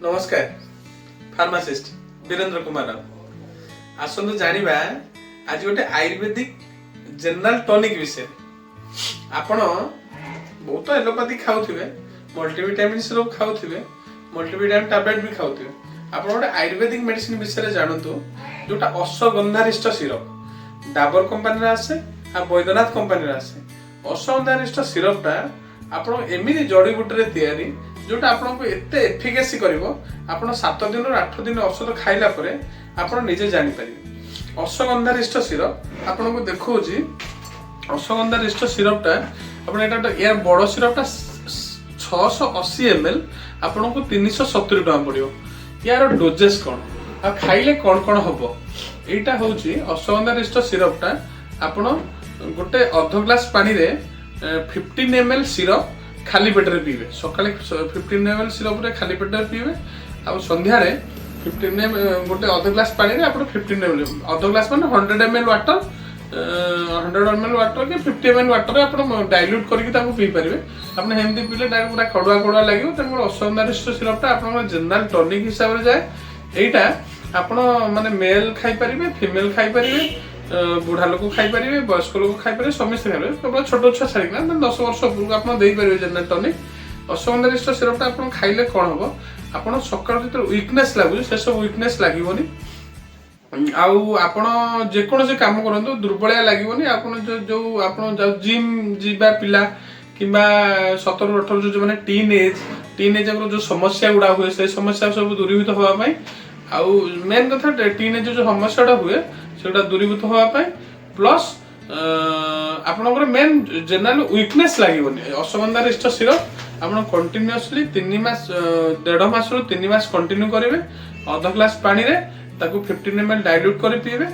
ନମସ୍କାର, ଫାର୍ମାସିଷ୍ଟ ବୀରେନ୍ଦ୍ର କୁମାର ରାଉତ। ଆସନ୍ତୁ ଜାଣିବା ଆଜି ଗୋଟେ ଆୟୁର୍ବେଦିକ ଜେନେରାଲ ଟନିକ ବିଷୟରେ। ଆପଣ ବହୁତ ଏଲୋପାଥି ଖାଉଥିବେ, ମଲ୍ଟିଭିଟାମିନ୍ ସିରପ ଖାଉଥିବେ, ମଲ୍ଟିଭିଟାମିନ୍ ଟାବଲେଟ୍ ବି ଖାଉଥିବେ। ଆପଣ ଗୋଟେ ଆୟୁର୍ବେଦିକ ମେଡିସିନ ବିଷୟରେ ଜାଣନ୍ତୁ, ଯୋଉଟା ଅଶ୍ୱଗନ୍ଧାରିଷ୍ଟ ସିରପ। ଡାବର କମ୍ପାନୀର ଆସେ ଆଉ ବୈଦ୍ୟନାଥ କମ୍ପାନୀର ଆସେ। ଅଶ୍ୱଗନ୍ଧାରିଷ୍ଟ ସିରପଟା ଆପଣ ଏମିତି ଜଡ଼ିବୁଟିରେ ତିଆରି, ଯୋଉଟା ଆପଣଙ୍କୁ ଏତେ ଏଫିକାସି କରିବ, ଆପଣ 7 ଦିନରୁ 8 ଦିନ ଔଷଧ ଖାଇଲା ପରେ ଆପଣ ନିଜେ ଜାଣିପାରିବେ। ଅଶ୍ୱଗନ୍ଧାରିଷ୍ଟ ସିରପ ଆପଣଙ୍କୁ ଦେଖଉଛି। ଅଶ୍ୱଗନ୍ଧାରିଷ୍ଟ ସିରପଟା ଆପଣ ଏଇଟା ଗୋଟେ ଏହାର ବଡ଼ ସିରପଟା 680 ml, ଆପଣଙ୍କୁ 370 ଟଙ୍କା ପଡ଼ିବ। ୟାର ଡୋଜେସ୍ କ'ଣ ଆଉ ଖାଇଲେ କ'ଣ କ'ଣ ହବ? ଏଇଟା ହଉଛି ଅଶ୍ୱଗନ୍ଧାରିଷ୍ଟ ସିରପଟା। ଆପଣ ଗୋଟେ ଅଧ ଗ୍ଲାସ ପାଣିରେ 15 ml syrup ଖାଲି ପେଟରେ ପିଇବେ। ସକାଳେ 15 ml ସିରପରେ ଖାଲି ପେଟରେ ପିଇବେ ଆଉ ସନ୍ଧ୍ୟାରେ 15 ଗୋଟେ ଅଧ ଗ୍ଲାସ ପାଣିରେ ଆପଣ 15 ml, ଅଧ ଗ୍ଲାସ ମାନେ 100 ml water, 100 ml water କି 50 ml ୱାଟରରେ ଆପଣ ଡାଇଲ୍ୟୁଟ୍ କରିକି ତାକୁ ପିଇପାରିବେ। ଆପଣ ଏମିତି ପିଇଲେ ତାକୁ ପୁରା କଡ଼ୁଆ କଡ଼ୁଆ ଲାଗିବ। ତେଣୁ ଅଶ୍ୱଗନ୍ଧାରିଷ୍ଟ ସିରପଟା ଆପଣଙ୍କର ଜେନେରାଲ ଟନିକ୍ ହିସାବରେ ଯାଏ। ଏଇଟା ଆପଣ ମାନେ ମେଲ୍ ଖାଇପାରିବେ, ଫିମେଲ୍ ଖାଇପାରିବେ, ବୁଢା ଲୋକ ଖାଇପାରିବେ, ବୟସ୍କ ଲୋକ ଖାଇପାରିବେ, ସମସ୍ତେ ଖାଇପାରିବେ। କେବଳ ଛୋଟ ଛୁଆ ଛାଡ଼ିକିନା, ମାନେ 10 ବର୍ଷ ଉପରକୁ ଆପଣ ଦେଇପାରିବେ ଜେନେରାଲ ଟନିକ୍। ଅଶ୍ୱଗନ୍ଧାରିଷ୍ଟ ସିରପଟା ଆପଣ ଖାଇଲେ କ'ଣ ହବ? ଆପଣ ସକାଳୁ ଯେତେବେଳେ ୱିକନେସ୍ ଲାଗୁଛି, ସେସବୁ ୱିକନେସ୍ ଲାଗିବନି। ଆଉ ଆପଣ ଯେକୌଣସି କାମ କରନ୍ତୁ, ଦୁର୍ବଳିଆ ଲାଗିବନି। ଆପଣ ଯୋଉ ଯୋଉ ଆପଣ ଜିମ୍ ଯିବା ପିଲା କିମ୍ବା 17 18 ଯୋଉ ଯୋଉମାନେ ଟିନ୍ ଏଜ୍ ଯୋଉ ସମସ୍ୟା ଗୁଡା ହୁଏ, ସେ ସମସ୍ୟା ସବୁ ଦୂରୀଭୂତ ହେବା ପାଇଁ, ଆଉ ମେନ୍ କଥା ଟିନ୍ ଏଜ୍ ଯୋଉ ସମସ୍ୟାଟା ହୁଏ, ସେଗୁଡ଼ା ଦୂରୀଭୂତ ହେବା ପାଇଁ, ପ୍ଲସ୍ ଆପଣଙ୍କର ମେନ୍ ଜେନେରାଲ ୱିକନେସ୍ ଲାଗିବନି। ଅଶ୍ୱଗନ୍ଧାରିଷ୍ଟ ସିରପ ଆପଣ କଣ୍ଟିନ୍ୟୁଅସଲି 3 ମାସ, ଦେଢ଼ ମାସରୁ 3 ମାସ କଣ୍ଟିନ୍ୟୁ କରିବେ। ଅଧ ଗ୍ଲାସ ପାଣିରେ ତାକୁ 15 ml dilute କରି ପିଇବେ।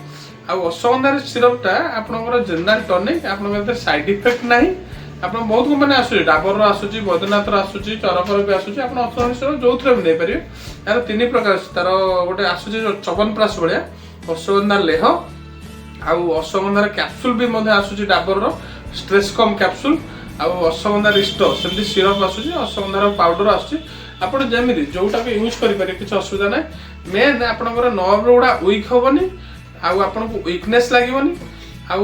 ଆଉ ଅଶ୍ୱଗନ୍ଧାର ସିରପଟା ଆପଣଙ୍କର ଜେନେରାଲ ଟନିକ୍, ଆପଣଙ୍କର ଏଥିରେ ସାଇଡ୍ ଇଫେକ୍ଟ ନାହିଁ। ଆପଣ ବହୁତ କମ୍ପାନୀ ଆସୁଛି, ଡାବରର ଆସୁଛି, ବୈଦ୍ୟନାଥର ଆସୁଛି, ଚରକର ବି ଆସୁଛି। ଆପଣ ଅଶ୍ୱଗନ୍ଧା ସିରପ ଯୋଉଥିରେ ବି ନେଇପାରିବେ। ଏହାର ତିନି ପ୍ରକାର ଆସୁଛି। ତାର ଗୋଟେ ଆସୁଛି ଯୋଉ ଚବନପ୍ରାସ ଭଳିଆ ଅଶ୍ୱଗନ୍ଧା ଲେହ, ଆଉ ଅଶ୍ୱଗନ୍ଧାର କ୍ୟାପସୁଲ ବି ମଧ୍ୟ ଆସୁଛି, ଡାବରର ଷ୍ଟ୍ରେସ୍ କମ୍ କ୍ୟାପସୁଲ, ଆଉ ଅଶ୍ୱଗନ୍ଧା ରିଷ୍ଟ ସେମିତି ସିରପ ଆସୁଛି, ଅଶ୍ୱଗନ୍ଧାର ପାଉଡର ଆସୁଛି। ଆପଣ ଯେମିତି ଯୋଉଟାକୁ ୟୁଜ୍ କରିପାରିବେ, କିଛି ଅସୁବିଧା ନାହିଁ। ମେନ୍ ଆପଣଙ୍କର ନର୍ଭ ଗୁଡ଼ା ୱିକ୍ ହବନି ଆଉ ଆପଣଙ୍କୁ ୱିକନେସ୍ ଲାଗିବନି। ଆଉ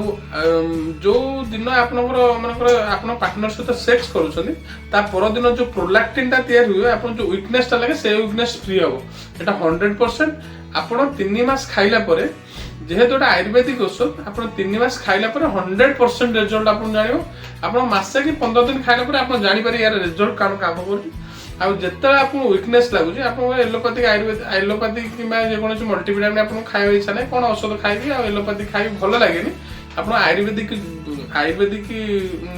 ଯୋଉ ଦିନ ଆପଣଙ୍କର ମନେକର ଆପଣ ପାର୍ଟନର ସହିତ ସେକ୍ସ କରୁଛନ୍ତି, ତା ପରଦିନ ଯୋଉ ପ୍ରୋଲାକ୍ଟିନଟା ତିଆରି ହୁଏ, ଆପଣ ଯୋଉ ୱିକନେସଟା ଲାଗେ, ସେ ୱିକନେସ୍ ଫ୍ରି ହବ। ଏଟା 100%। ଆପଣ 3 ମାସ ଖାଇଲା ପରେ, ଯେହେତୁ ଏଟା ଆୟୁର୍ବେଦିକ ଔଷଧ, ଆପଣ 3 ମାସ ଖାଇଲା ପରେ 100% ରେଜଲ୍ଟ ଆପଣ ଜାଣିବ। ଆପଣ ମାସେ କି 15 ଦିନ ଖାଇଲା ପରେ ଆପଣ ଜାଣିପାରିବେ ୟାର ରେଜଲ୍ଟ କ'ଣ କାମ କରୁଛି। ଆଉ ଯେତେବେଳେ ଆପଣଙ୍କୁ ୱିକନେସ୍ ଲାଗୁଛି, ଆପଣଙ୍କ ଏଲୋପାଥିକ, ଆୟୁର୍ବେଦ, ଏଲୋପାଥିକ କିମ୍ବା ଯେକୌଣସି ମଲ୍ଟିଭିଟାମିନ୍ ଆପଣଙ୍କୁ ଖାଇବା ଇଚ୍ଛା ନାହିଁ, କ'ଣ ଔଷଧ ଖାଇବି ଆଉ ଏଲୋପାଥି ଖାଇବି ଭଲ ଲାଗେନି, ଆପଣ ଆୟୁର୍ବେଦିକ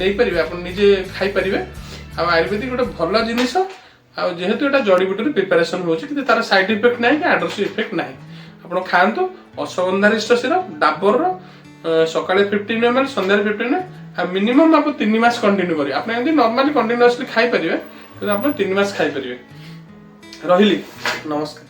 ନେଇପାରିବେ, ଆପଣ ନିଜେ ଖାଇପାରିବେ। ଆଉ ଆୟୁର୍ବେଦିକ ଗୋଟେ ଭଲ ଜିନିଷ। ଆଉ ଯେହେତୁ ଏଟା ଜଡ଼ିବୁଟିରୁ ପ୍ରିପାରେସନ ହେଉଛି, କିନ୍ତୁ ତାର ସାଇଡ୍ ଇଫେକ୍ଟ ନାହିଁ କି ଆଡଭର୍ସ ଇଫେକ୍ଟ ନାହିଁ। ଆପଣ ଖାଆନ୍ତୁ ଅଶ୍ୱଗନ୍ଧାରିଷ୍ଟ ସିରପ ଡାବରର, ସକାଳେ 15 ml, ସନ୍ଧ୍ୟାରେ 15, ଆଉ ମିନିମମ୍ ଆପଣ 3 ମାସ କଣ୍ଟିନ୍ୟୁ କରିବେ। ଆପଣ ଏମିତି ନର୍ମାଲି କଣ୍ଟିନ୍ୟୁଅସଲି ଖାଇପାରିବେ, କିନ୍ତୁ ଆପଣ 3 ମାସ ଖାଇପାରିବେ। ରହିଲି, ନମସ୍କାର।